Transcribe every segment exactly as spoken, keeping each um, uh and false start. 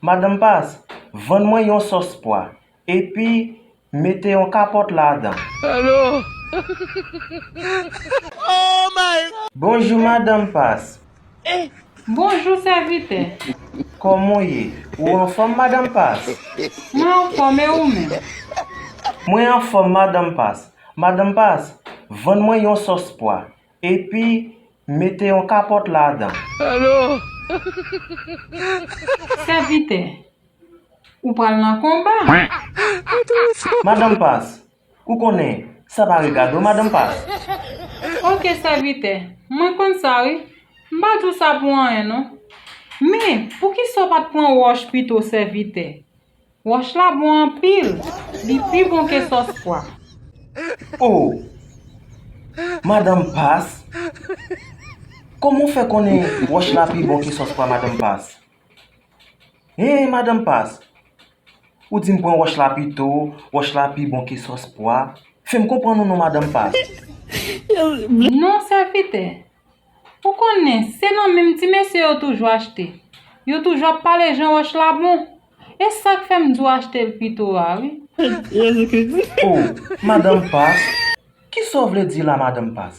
Madanm Pas, vann mwen yon sòs pwa, epi mete yon kapòt ladan. Bonjou, Madanm Pas. Bonjou, sèvitè. Kòman w ye? Ou anfòm, Madanm Pas? Mwen anfòm, e ou menm? Mwen anfòm, Madanm Pas. Madanm Pas, vann mwen yon sòs pwa, epi mete yon kapòt ladan. Sèvitè, ou pral nan konba. Madanm Pas, ou konnen, sa pa regade w, Madanm Pas. Oke, sèvitè, mwen konn sa, wi. M pa di w sa pou anyen, non. Men, poukisa w pa t pran wòch pito, sèvitè? Wòch la bon anpil. Li pi bon ke sòs pwa. O! Madanm Pas? Kòman w fè konnen wòch la pi bon ke sòs pwa, Madanm Pas? Hen, Madanm Pas! Ou di m pran wòch la pito, wòch la pi bon ke sòs pwa. Fè m konprann ou non, Madanm Pas. Non, sèvitè. Ou konnen, se nan menm ti mesye yo toujou achte. Yo toujou ap pale jan wòch la bon. E sa k fè m di w achte l pito a, wi. O, Madanm Pas, kisa w vle di la, Madanm Pas?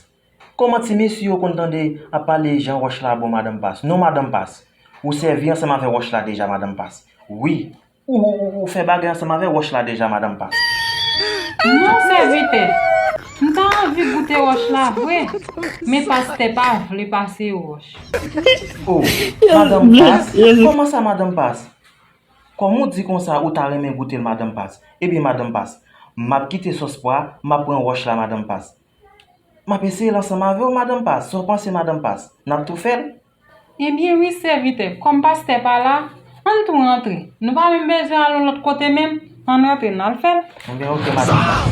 Kòman ti mesye yo konn tande ap pale jan wòch la bon, Madanm Pas? Non, Madanm Pas, ou sèvi ansanm avè wòch la deja, Madanm Pas. Wi, ou, ou, ou, ou fè bagay ansanm avè wòch la deja, Madanm Pas. Non, sèvitè, m ta anvi goute wòch la vre, men pastè pa vle pase wòch. O, Madanm Pas, kòman sa, Madanm Pas? Kòm ou di konsa ou ta renmen goute l, Madanm Pas, ebyen, Madanm Pas, m ap kite sòs pwa, m ap pran wòch la, Madanm Pas. M ap eseye l ansanm avè w, Madanm Pas. Sa w panse, Madanm Pas? N ap tou fè l? Ebyen wi, sèvitè, kòm pastè pa la, ann tou rantre. Nou pa menm bezwen al yon lòt kote menm. Ann rantre, n al fè l. Ebyen, oke, Madanm Pas.